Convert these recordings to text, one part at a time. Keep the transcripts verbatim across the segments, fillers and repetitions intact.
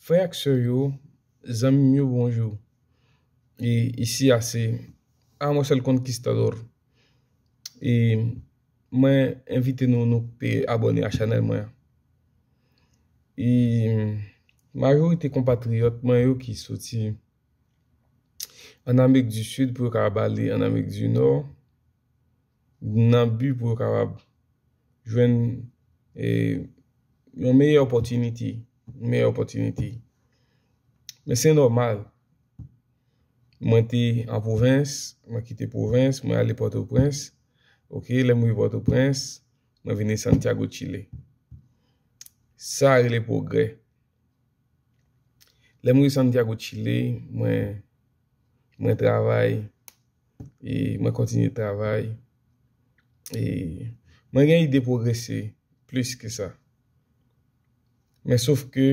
Frè ak sè yo, zanmi m yo, bonjou. E isi a se Amos el Conquistador. E mwen envite nou, nou pe abòne a chanèl mwen an. E majorite konpatriyòt mwen yo ki soti an Amerik di Sid pou yo kapab ale an Amerik di Nò, nan bi pou yo kapab jwenn, e, yon meyè opòtinite, meyè opòtinite. Men se nòmal. Mwen te an pwovens, mwen kite pwovens, mwen ale Pòtoprens. Oke, lè m rive Pòtoprens, mwen vini Santiago, Chile. Sa rele pwogrè. Lè m rive Santiago, Chile, mwen, mwen travay, e mwen kontinye travay. E mwen gen ide pwogrese plis ke sa. Men sof ke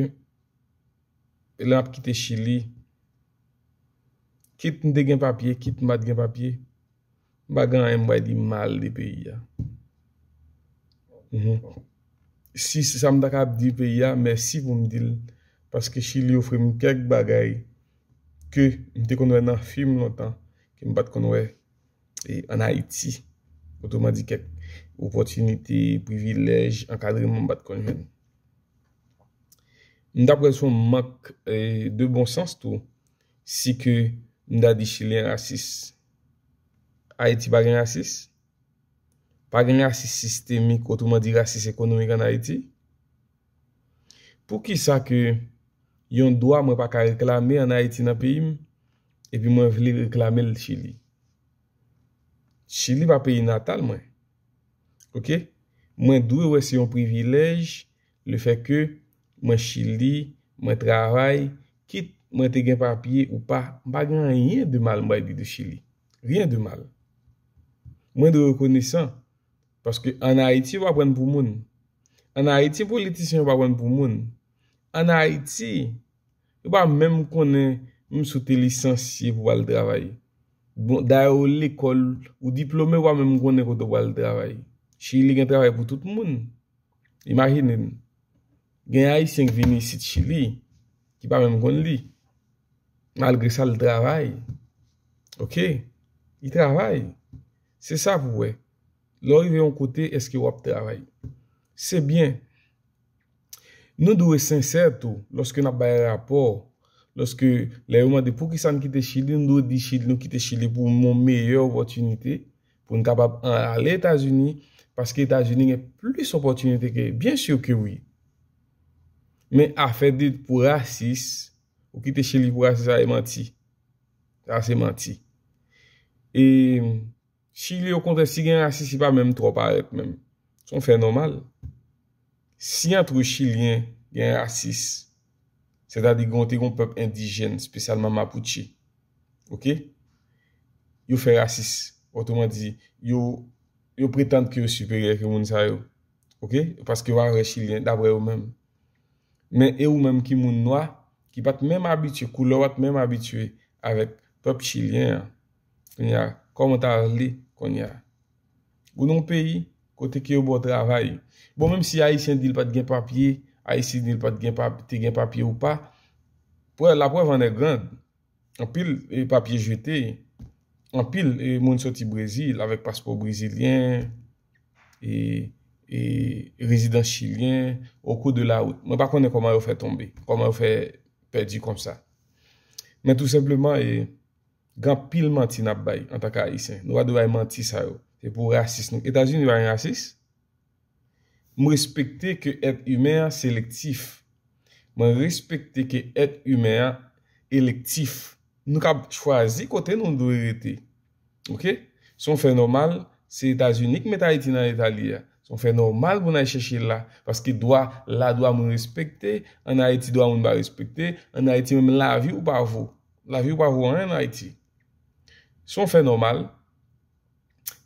lè m ap kite Chili, kit m te gen papye, kit m pa t gen papye, m pa gen anyen m pral di mal de peyi a. Mhm. Si se sa m ta kab di peyi a, mèsi pou m di l, paske Chili ofri m kèk bagay ke m te konn wè nan fim lontan, ke m pa t konn wè, e, ann Ayiti. Otreman di, kèk opòtinite, privilèj, ankadreman m pa t konn jwenn. M ta pral se yon mank, e, de bon sans tou, si ke m ta di Chilyen rasis. Ayiti pa gen rasis? Pa gen rasis sistemik, otreman di rasis ekonomik ann Ayiti? Poukisa ke yon dwa mwen pa ka reklame ann Ayiti nan peyi m, epi mwen vle reklame l Chili? Chili pa peyi natal mwen. Oke? Mwen dwe wè se yon privilèj, lefètke mwen Chili, mwen travay, kit mwen te gen papye ou pa, m pa gen anyen de mal mwen di de Chili. Rien de mal. Mwen dwe rekonesan, paske ann Ayiti, yo pa pran pou moun. Ann Ayiti, politisyen yo pa pran pou moun. Ann Ayiti, yo pa menm konnen m sou te lisansye pou al travay. Bon, dayè ou lekòl, ou diplome, ou pa menm konnen kote w al travay. Chili gen travay pou tout moun. Imajine n, gen Ayisyen ki vini isit Chili, ki pa menm konn li. Malgre sa, l travay. Oke? Li travay. Se sa pou wè. Lè w rive yon kote, èske w ap travay? Se byen. Nou dwe sensè tou, lòske n ap bay rapò, lòske lè yo mande poukisa n kite Chili, nou dwe di Chili, nou kite Chili pou yon meyè opòtinite, pou n kapab an-, ale Etazini, paske Etazini gen plis opòtinite ke, byen si ke wi. Men afè de pou rasis, ou kite Chili pou rasis, sa se manti. Sa se manti. E Chili, okontrè, si gen rasis, li pa menm twò parèt menm. Se yon fè nòmal. Si antre Chilyen gen rasis, sètadi gen, te gen yon pèp endijèn, espesyalman Mapuche, oke? Yo fè rasis. Otreman di, yo, yo pretann ke yo siperyè ke moun sa yo. Oke? Paske yo pa vle Chilyen, daprè yo menm. Men e ou menm ki moun nwa, ki pa t menm abitye, koulè w pa t menm abitye avèk pèp chilyen an. Kounye a, kòman w ta vle kounye a? Ou nan yon peyi kote ke yo ba w travay. Bon, menm si Ayisyen di l pa t gen papye, Ayisyen di l pa t gen pap-, te gen papye ou pa, prè-, laprèv an è grand. Anpil, e, papye jete, anpil, e, moun soti Brezil avèk paspò brezilyen, e, e rezidans chilyen, au cours de la route. Mwen pa konnen kòman yo fè tonbe, kòman yo fè pèdi konsa. Men tou senpleman, e, gen anpil manti n ap bay antanke Ayisyen. Nou pa dwe bay manti sa yo. Se pou rasis nou. Etazini pa gen rasis? M respekte ke èt imen an selektif. Mwen respekte ke èt imen an elektif. Nou kab chwazi kote nou dwe rete. Oke? Se yon fè nòmal, se Etazini ki met Ayiti nan eta li a. Se yon fè nòmal pou n al chèche la, paske dwa, la dwa moun respekte, ann Ayiti dwa moun pa respekte, ann Ayiti menm lavi ou pa vo. Lavi ou pa vo anyen ann Ayiti. Se yon fè nòmal.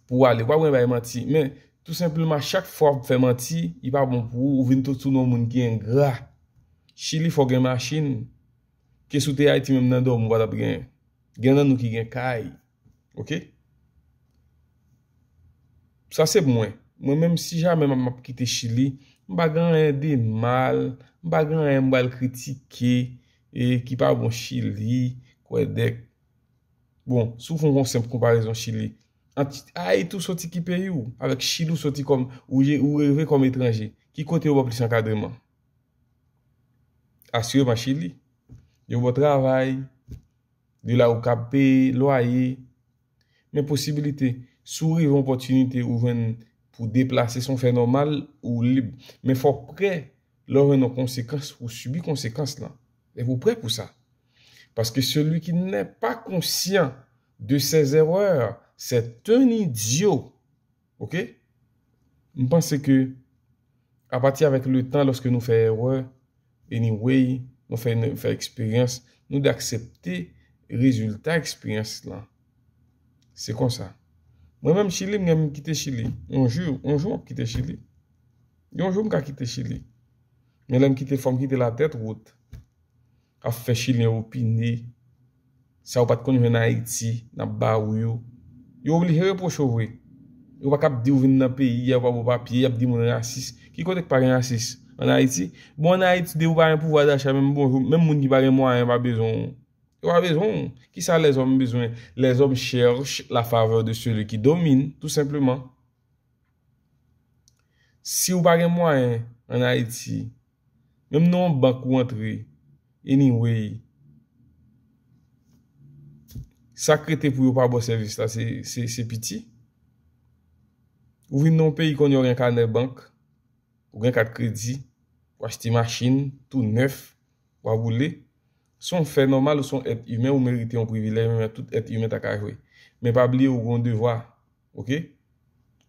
Pou w ale, w pa bezwen bay manti. Men, tou senpleman, chak fwa w ap fè manti, li pa bon pou ou, ou vin tou tounen yon moun ki engra. Chili fò gen machin. Ke si w te Ayiti menm nan dòmi, ou pa t ap genyen. Gen nan nou ki gen kay. Oke? Sa se mwen. Mwen menm, si jamè m ap, m ap kite Chili, M pa gen anyen de mal, m pa gen anyen m pral kritike, e ki pa bon Chili, kwèdèk. Bon, si w fè yon senp konparezon Chili, ant Ayiti ou soti ki peyi w, avèk Chili ou soti kòm, ou je, ou rive kòm etranje, ki kote yo ba w plis ankadreman? Asireman Chili. Yo ba w travay, de la ou kab peye lwaye, men posibilite, si w rive yon opòtinite ou jwenn pou deplase, se yon fè nòmal, ou lib. Men fò w prè, lè w jwenn yon konsekans, ou sibi konsekans lan. E pou prè pou sa. Parce que celui qui n'est pas conscient de ses erreurs, c'est un idiot. Ok? M panse ke apati avèk le tan, lòske nou fè erè, anyway, nou fè, nou fè eksperyans, nou dwe aksepte rezilta eksperyans lan. Se konsa. Mwen menm Chili, m gen m kite Chili. Yon jou, yon jou m ap kite Chili. Yon jou m ka kite Chili. Men lè m kite, fò m kite l a tèt wout. Ap fè Chilyen opine. Sa ou pa t konn jwenn Ayiti, n ap ba ou yo. Yo oblije repwoche w vre. Yo pa kab di w vin nan peyi a, yo pa ba w papye, y ap di moun rasis. Ki kote k pa gen rasis? Ann Ayiti? Bon, ann Ayiti, depi w pa gen pouvwa dacha, menm bonjou, menm moun ki pa gen mwayen pa bezwen w. Yo pa bezwen w. Kisa lèzòm bezwen? Lèzòm chèche la favè de seli ki domine, tou senpleman. Si w pa gen mwayen ann Ayiti, menm nan yon bank ou antre, anyway, sa k rete pou yo pa ba w sèvis la, se, se, se piti. Ou vin nan yon peyi kounye a w gen kanè bank, ou gen kat kredi, ou achte machin tou nèf, w a boule. Se yon fè nòmal, ou se yon èt imen, ou merite yon privilèj, menm jan tout èt imen ta ka jwe. Men pa bliye ou gen yon devwa, ok?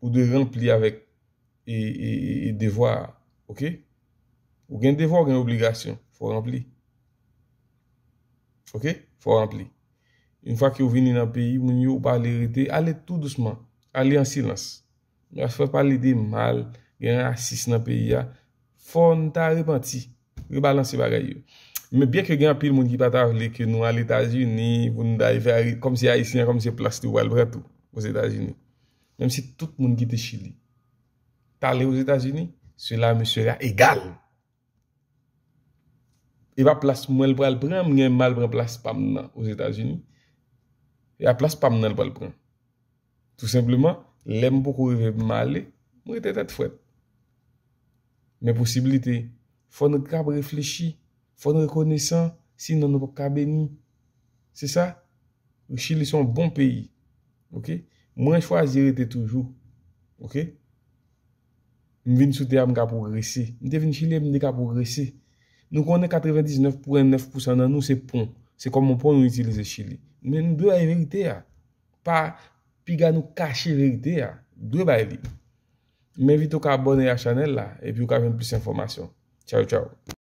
Ou dwe ranpli avèk e, e, e, e devwa a, ok? Ou gen devwa, ou gen obligasyon, fò w ranpli. Ok? Fò w ranpli. Yon fwa ke w vini nan peyi moun yo, ou pa ale rete, ale tou dousman, ale an silans. Paske fò pale de mal, gen rasis nan peyi a, fò n ta repanti, rebalanse bagay yo. Men byen ke gen anpil moun ki pa ta vle ke nou al Etazini, pou nou ta fè Ayi-, kòmsi Ayisyen, kòmsi plas li pral pran tou, Ozetazini. Menm si tout moun kite Chili, t ale Ozetazini, cela me sera égal. E pa plas mwen l pral pran, m gen mal pran plas pa m nan Ozetazini. E a plas pa m nan l pral pran. Tou senpleman, lè m poko rive pou m ale, m rete tèt frèt. Men posiblite, fò n kab reflechi, fò n rekonesan, sinon nou p ap ka beni. Se sa? Chili se yon bon peyi. Ok? Mwen chwazi rete toujou. Ok? M vin sou tè a, m ka pwogrese. M te vin Chili, m te ka pwogrese. Nou konnen katrevendiznèf pwen nèf pousan nan nou se pon. Se kòm yon pon nou itilize Chili. Men nou dwe bay verite a. Pa piga nou kache verite a. Dwe bay li. M envite w ka abòne a chanèl la, epi w ka jwenn plis enfòmasyon. Tchaw, tchaw.